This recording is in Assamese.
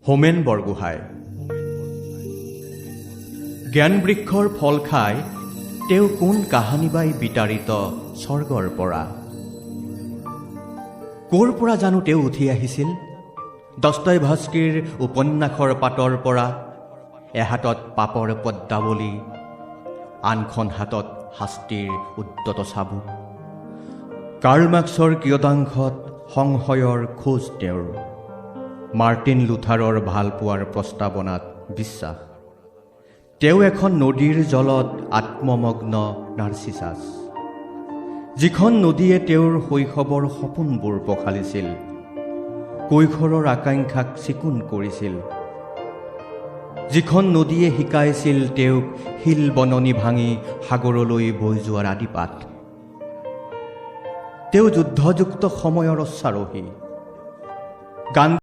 হোমেন বৰগোহাঁই। জ্ঞানবৃক্ষৰ ফল খাই তেওঁ কোন কাহানিবাই বিতাড়িত স্বৰ্গৰ পৰা। ক'ৰ পৰা জানো তেওঁ উঠি আহিছিল? দস্তয়ভস্কীৰ উপন্যাসৰ পাতৰ পৰা, এহাতত পাপৰ পদ্মাৱলী, আনখন হাতত শাস্তিৰ উদ্যত চাবুক। কাৰ্ল মাৰ্ক্সৰ কিয়দাংশত সংশয়ৰ খোজ তেওঁৰ, মাৰ্টিন লুথাৰৰ ভালপোৱাৰ প্ৰস্তাৱনাত বিশ্বাস। তেওঁ এখন নদীৰ জলত আত্মমগ্ন নাৰ্চিচাছ, যিখন নদীয়ে তেওঁৰ শৈশৱৰ সপোনবোৰ পখালিছিল, কৈশোৰৰ আকাংক্ষাক চিকুণ কৰিছিল, যিখন নদীয়ে শিকাইছিল তেওঁক শিল বননি ভাঙি সাগৰলৈ বৈ যোৱাৰ আদিপাঠ। তেওঁ যুদ্ধযুক্ত সময়ৰ অশ্বাৰোহী গান।